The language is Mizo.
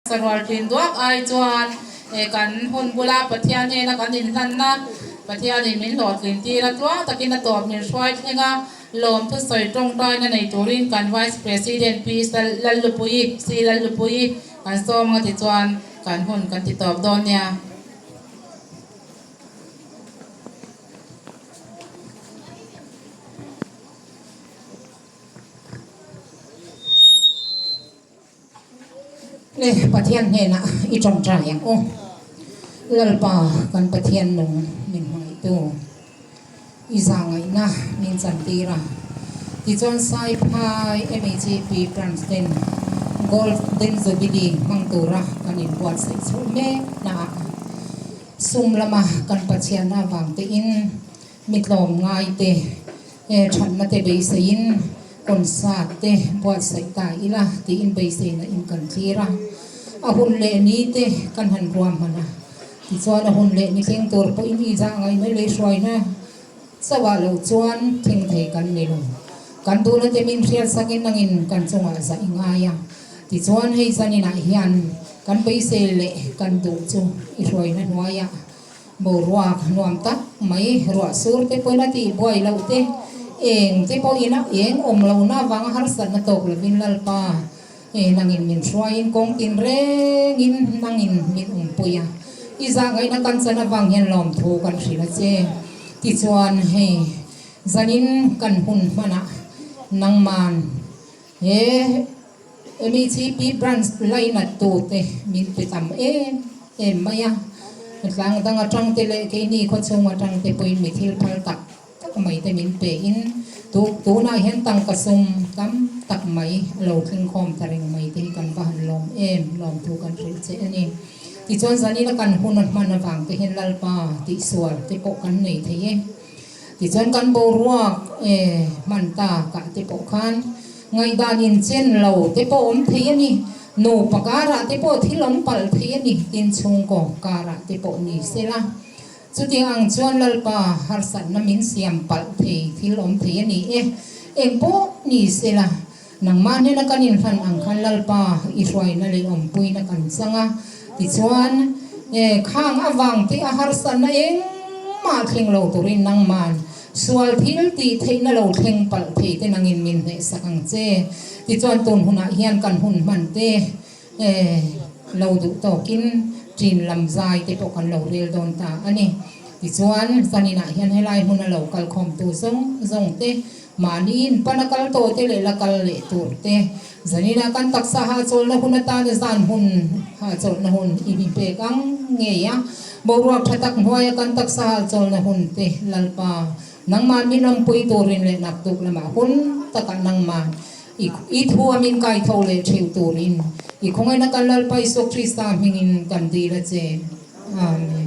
Sarual thin duak ai chuan kan hun bula Pathian hnena kan inhlanna, Pathianin min hlawhtlin tir a, tluang takin a tawp min hruai thleng a, lawmthu sawi tawngtaina nei turin kan Vice President Pi Lallupuii, C Lallupuii kan sawm anga tichuan kan hun kan ti tawp dawn nia. Le Pathian hnenah i tawngtai ang u. Lalpa kan Pathian nung min hmangaihtu i zahngaihna min chantir a. Tichuan Saiphai MHAP Branch ten Golden Jubilee hmang tura kan inbuatsaih chhoh mek naah sum lama kan Pathian avang tein Mi tlawmngai te, thatna te beiseiin concert te buatsaih ta ila tiin beiseina in kan thlir a. A hun leh ni te kan han ruahman a, tichuan a hun leh ni thleng tur pawhin i zah ngaihna leh hruaina chauhah loh chuan thleng thei kan ni lo. Kan duhna te min hriatsakin nangin kan chungah zah i ngai a, tichuan hei zaninah hian kan beisei leh kan duh chu i hruaina hnuaiah Boruak nuam tak mai, ruah sur te pawhin a tih buai loh te, eng te pawhin a eng awm lohna avanga harsatna tawk lovin Lalpa nangin min hruaiin kawng tin rengin nangin min awmpui a, i zahngaihna kan chan avang hian lawmthu kan hrilh a che. Tichuan hei zanin kan hun hmanah nangman he MECP Branch lainat tute min pe tam em em mai a, tlang dang atang te leh keini khawchhung atang te pawhin mi thil phal tak tak mai te min pe in tuk tunah hian tangka sum tam tak mai a lo tling khawm ta reng mai te hi kan va han lawm em lawm thu kan hrilh che a ni. Tichuan zanina kan hun a hman avang te hian Lalpa tihsual te pawh kan nei thei e. Tichuan kan boruak e hman ta kah te pawh khan ngaihdan inchen lo te pawh awm thei a ni, nupa karah te pawh thil awm palh thei a ni, tin chhungkaw karah te pawh ni sela. Chutiang ang chuan Lalpa harsatna min siam palh thei thil awm thei a ni e, eng pawh ni sela nangmah hnena kan inhlan ang khan Lalpa i hruaina leh awmpuina kan chang a, tichuan e khang avang te a harsatna engmah thleng lo turin nangman sual thil tih theihna lo thleng palh thei te nangin min hnehsak ang che. Tichuan tun hunah hian kan hun hman te e lo duh tawkin ṭin lam zai te pawh kan lo rel dawn ta a ni. Tichuan zaninah hian helai hmuna lo kalkhawmtu zawng zawng te Mahni in pan a kal tawh te leh la kal leh tur te, zanina kan taksa hahchawlhna hun atana zan hun hahchawlhna hun i mi pek ang ngei a, boruak tha tak hnuaia kan taksa hahchawlhna hun te Lalpa nangmah min awmpui turin leh naktuk lamah hun takah nangmah i i thu a min kaitho leh theuh turin i khawngaihna kan Lalpa Isua Krista hmingin kan dil a che. Amen.